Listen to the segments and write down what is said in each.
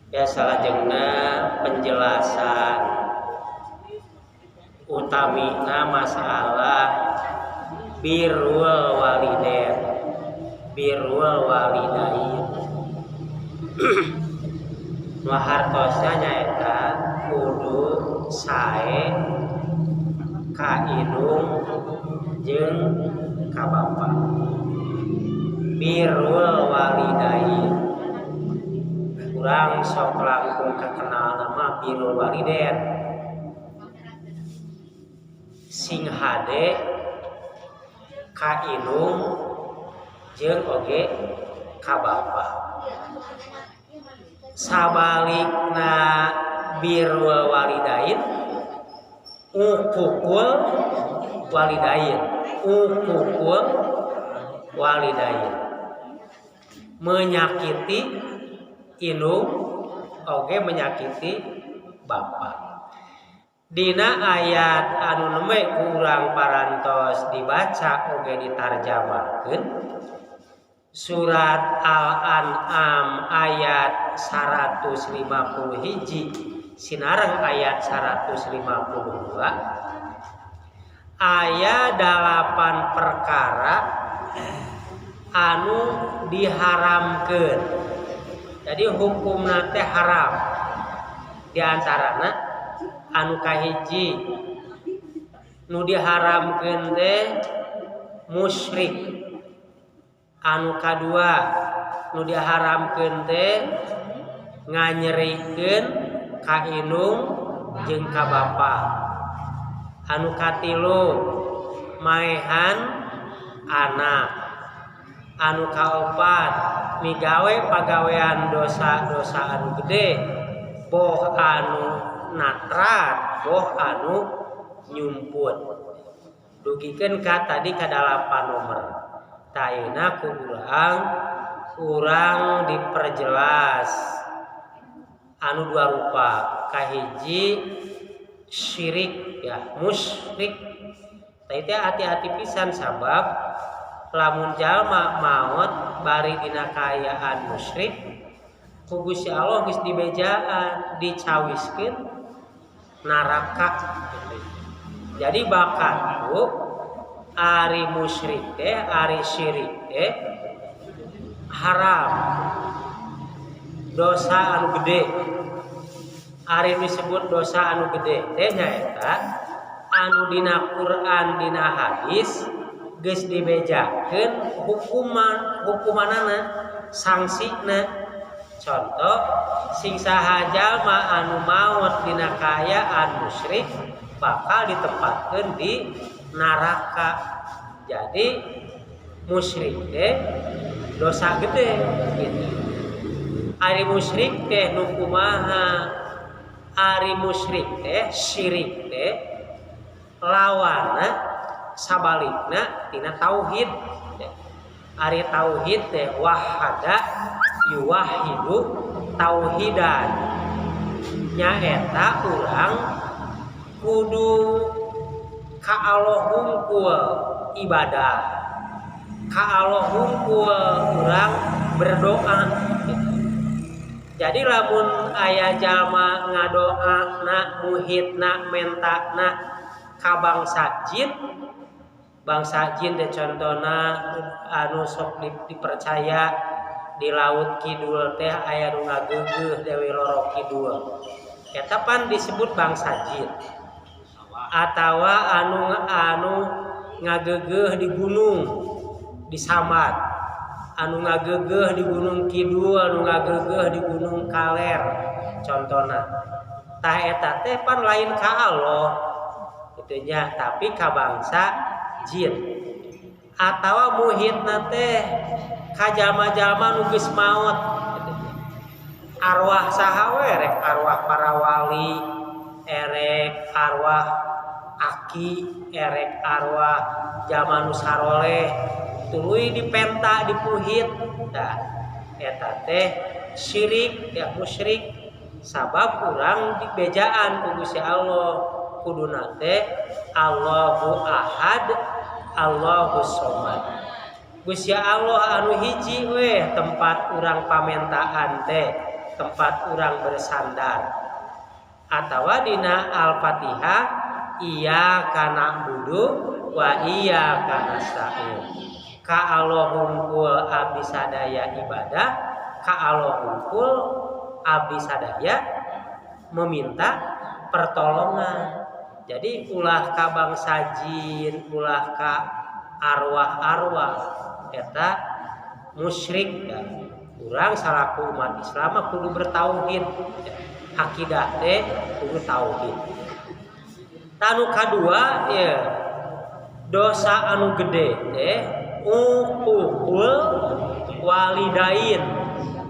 Ya, salajengna penjelasan utamina masalah birrul walidain, birrul walidain. Nu hartosna nyaeta kudu sae ka indung jeung ka bapa. Birrul walidain, urang sok langkung kakenal nama birrul walidain, sing hade ka indung jeung oge ka bapa. Sabalikna birrul walidain, uququl walidain, uququl walidain, menyakiti indung oge menyakiti bapa. Dina ayat anu nembe kurang parantos dibaca oge ditarjamahkeun, surat Al-An'am ayat 150 hiji sinareng ayat 152, aya 8 perkara anu diharamkeun. Jadi hukumna teh haram. Di antarana anu kahiji nu diharamkeun teh musyrik. Anu kadua nu diharamkeun teh nganyerikeun ka indung jeung ka bapa. Anu katilu maehan anak. Anu kaopat migawe pagawean dosa-dosa anu gede, boh anu natrat, boh anu nyumput. Dugikeun ka tadi ka 8 nomor. Tayeuna ku urang diperjelas anu dua rupa. Kahiji syirik ya, musyrik. Tah teh hati-hati pisan, sabab lamun jalma maot bari dina kaayaan musyrik, ku Gusti Allah geus dibejaan, dicawiskeun neraka. Jadi bakat bu ari musyrik teh, ari syirik teh haram, dosa anu gede. Ari disebut dosa anu gede teh nyaeta anu dina Quran, dina hadis geus dibejakeun hukuman, hukumanana, sangsina. Contoh, sing saha jalma anu maot dina kaayaan musyrik bakal ditempatkeun di neraka. Jadi musyrik teh dosa gede gitu. Ari musyrik teh nu kumaha? Ari musyrik teh, syirik teh lawanna, sabalikna tina tauhid. Ari tauhid teh wahada yuwahidu tauhidan, nyaeta urang kudu ka Allah hungkul ibadah, ka Allah hungkul urang berdoa. Jadi lamun aya jalma ngadoa na, muhitna, menta na ka bangsa jin, bangsa jin teh contona anu sok dipercaya di laut kidul teh aya nu ngageugeuh Dewi Loro Kidul, eta pan disebut bangsa jin. Atawa anu ngageugeuh di gunung, di Samad, anu ngageugeuh di Gunung Kidul, anu ngageugeuh di Gunung Kaler contona. Tah eta teh pan lain ka Allah kitu nya, tapi ka bangsa jin. Atawa muhitna teh ka jalma-jalma nu geus maot, arwah saha we, rek arwah para wali, erek arwah aki, erek arwah jalma nu saroleh, tuluy dipenta, dipuhit. Tah eta teh syirik ya, musyrik, sabab urang dibejaan ku Gusti Allah kuduna teh Allahu ahad, Allahu somad. Gusti Allah anu hiji weh tempat urang pamentaan teh. tempat urang bersandar. Atawa dina Al-Fatihah iyyaka na'budu wa iyyaka nasta'in. Ka Allah hungkul abdi sadaya ibadah, ka Allah hungkul abdi sadaya meminta pertolongan. Jadi ulah ka bangsa jin, ulah ka arwah-arwah eta musyrik ya. Urang salaku umat Islam mah kudu bertauhid. Akidah teh kudu tauhid. Tanu kadua ya, dosa anu gede teh uququl walidain,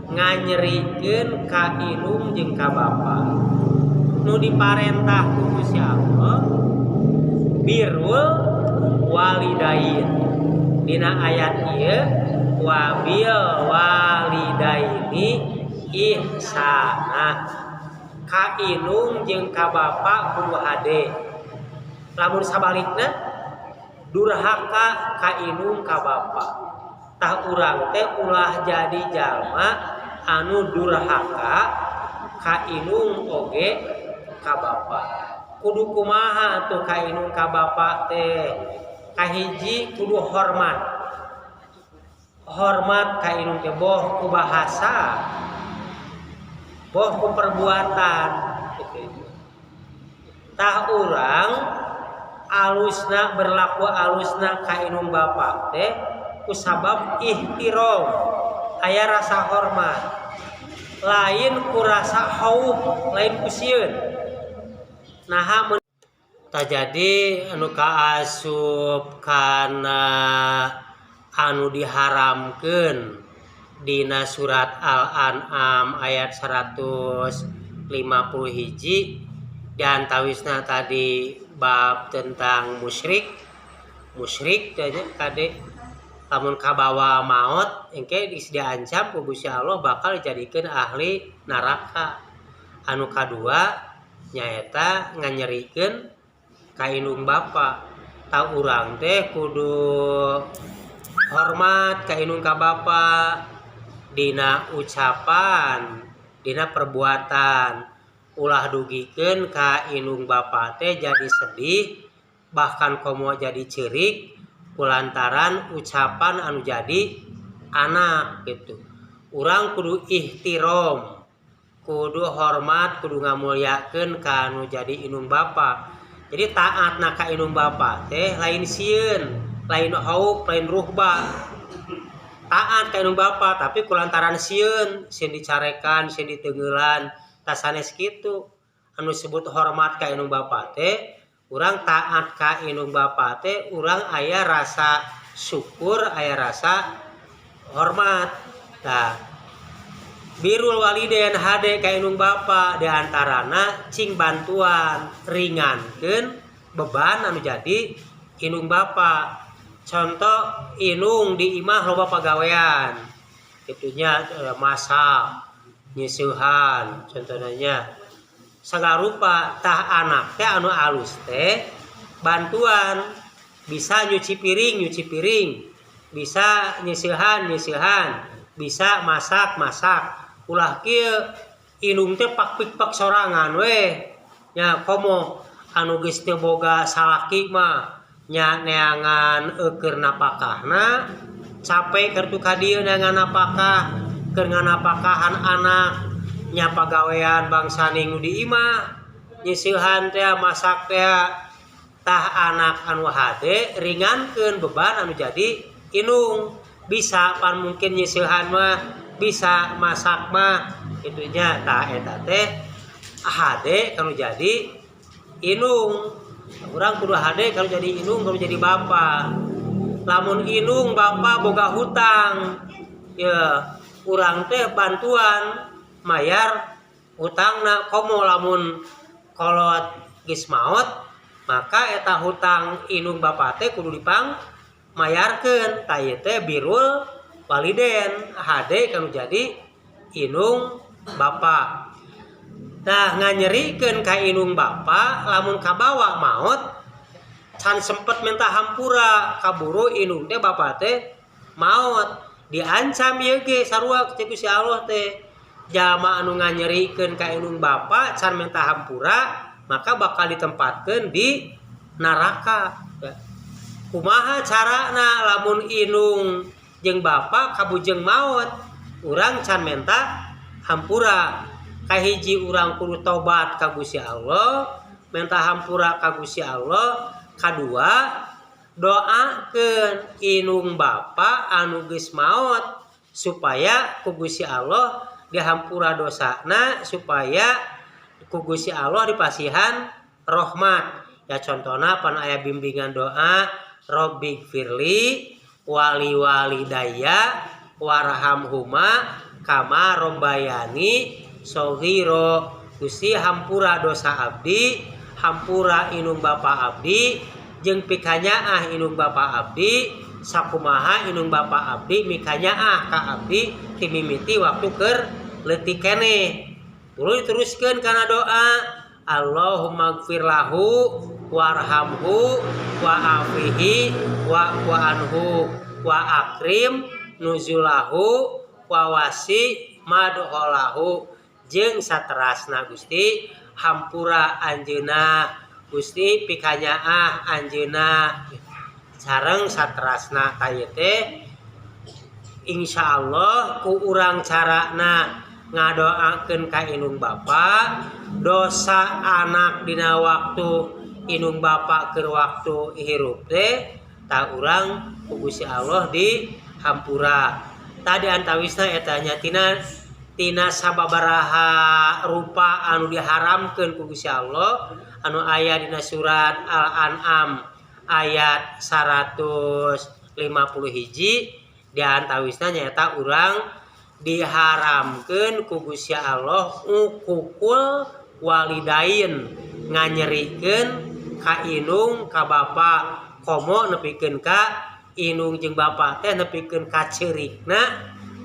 nganyerikeun ka indung jeung ka bapa. Nu diparentah ku Gusti Allah birrul walidain. Dina ayat ieu wabil walidaini ihsana. Ka indung jeung ka bapa kudu hade. Lamun sabalikna durhaka ka indung ka bapa. Tah urang teh ulah jadi jalma anu durhaka ka indung oge ka bapa. Kudu kumaha atuh ka indung ka bapa teh? Kahiji kudu hormat. Hormat ka indung teh boh ku bahasa, boh ku perbuatan gitu. Tah urang alusna berlaku alusna ka indung bapa teh kusabab ihtirom, aya rasa hormat, lain ku rasa khauf, lain ku sieun. Naha tah jadi anu kaasup kana anu diharamkeun dina surat Al-An'am ayat 150 hiji dan tawisna tadi bab tentang musyrik. Musyrik teh kade lamun kabawa maot engke diancam ku Gusti Allah bakal dijadikeun ahli neraka. Anu kadua nyaeta nganyerikeun ka indung bapa. Tah urang teh kudu hormat ka indung ka bapa dina ucapan, dina perbuatan. Ulah dugikeun ka indung bapa teh jadi sedih, bahkan komo jadi ceurik kulantaran ucapan anu jadi anak gitu. Urang kudu ihtirom, kudu hormat, kudu ngamuliakeun ka anu jadi indung bapa. Jadi taatna ka indung bapa teh lain sieun, lain khauf, lain ruhbah. Taat ka indung bapa tapi kulantaran sieun, sieun dicarekan, sieun diteungeulan, tah sanes kitu. Anu disebut hormat ka indung bapa teh urang taat ka indung bapa teh urang aya rasa syukur, aya rasa hormat. Tah birrul walidain hade ka indung bapa diantarana cing bantuan ringankeun beban anu jadi indung bapa. Contoh indung di imah loba pagawean itunya, masak, nyeusehan contohnya segala rupa. Tah anak teh anu alus teh bantuan, bisa nyuci piring nyuci piring, bisa nyeusehan nyeusehan, bisa masak masak. Ulah kieu indung teh pak pik pak sorangan we nya, komo anu geus teu boga salaki mah nya neangan keur napakahna capek, keur tu ka dieu neangan napakah keur nganapakahan anak nya, pagawean bangsa nu di imah nyeusehan teh, masak teh. Tah anak anu hade ringankeun beban anu jadi indung, bisa pan mungkin nyeusehan mah, bisa masak mah itunya. Tah eta teh hade kalau jadi indung. Urang kudu hade kalau jadi indung, kalau jadi bapa. Lamun indung bapa boga hutang ya, urang teh bantuan mayar hutangna. Komo lamun kolot geus maot, maka eta hutang indung bapa teh kudu dipang mayarkeun. Tah ieu teh birrul waliden, hade kanu jadi indung bapa. Tah nganyerikeun ka indung bapa lamun kabawa maot can sempet minta hampura, kaburu indung teh bapa teh maot, diancam ieu ge sarua cek Gusti Allah teh. Jalma anu nganyerikeun ka indung bapa can minta hampura maka bakal ditempatkeun di neraka. Ya. Kumaha carana lamun indung jeung bapa kabujeng maot urang can menta hampura? Kahiji, urang kudu tobat ka Gusti Allah, minta hampura ka Gusti Allah. Kadua, doakeun indung bapa anu geus maot supaya ku Gusti Allah dihampura dosana, supaya ku Gusti Allah dipasihan rahmat. Ya, contohna pan aya bimbingan doa, Robbighfirli wali walidayya warhamhuma kama robbayani shaghira. Gusti, hampura dosa abdi, hampura indung bapa abdi, jeung pikanyaah indung bapa abdi sakumaha indung bapa abdi mikanyaah ka abdi timimiti waktu keur leutik keneh. Tuluy teruskeun kana doa, Allahumma gfir lahu warhamhu wa'afihi wa'fu anhu wa akrim nuzulahu wa wasi madholahu jeung saterasna. Gusti, hampura anjeunna, Gusti, pikanyaah anjeunna, sareng saterasna. Tah, ieu teh insyaallah ku urang carana ngadoakeun ka indung bapa, dosa anak dina waktu indung bapa keur waktu hirup teh tah urang ku Gusti Allah dihampura. Tadi antawisna eta nya tina tina sababaraha rupa anu diharamkeun ku Gusti Allah anu aya dina surat Al-An'am ayat 150 hiji. Di antawisna nyaeta urang diharamkeun ku Gusti Allah uququl walidain, nganyerikeun ka indung ka bapa, komo nepikeun ka indung jeung bapa teh nepikeun ka ceurikna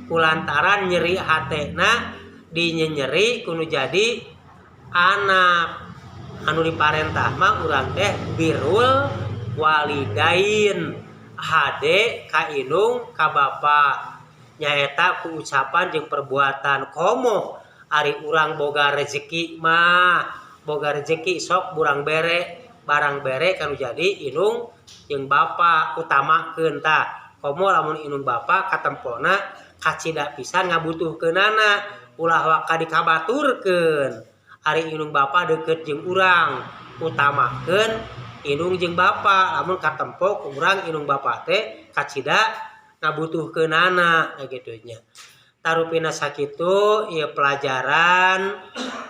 kulantaran nyeri hatena dinyenyeri kudu jadi anak. Anu diparentah mah urang teh birrul walidain, hade ka indung ka bapa, nyaeta ku ucapan jeung perbuatan. Komo ari urang boga rezeki mah, boga rezeki sok burang bere, barang bere kanu jadi indung jeung bapa, utamakeun. Tah, komo lamun indung bapa katempona kacida pisan ngabutuhkeunana, ulah waka dikabaturkeun. Ari indung bapa deukeut jeung urang, utamakeun indung jeung bapa lamun katempo ku urang indung bapa teh kacida ngabutuhkeunana kitu nya. Tarupina sakitu ieu pelajaran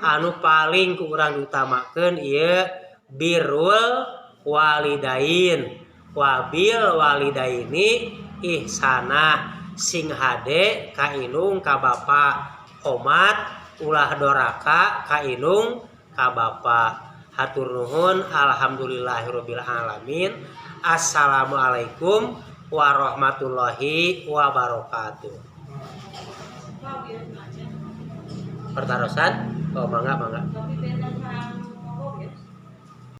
anu paling ku urang diutamakeun ieu birrul walidain, wabil walidaini ihsana, sing hade ka indung ka bapa, omat ulah doraka ka indung ka bapa. Hatur nuhun, alhamdulillahirabbil alamin. Assalamualaikum warahmatullahi wabarakatuh. Pertarosan? Oh, mangga, mangga.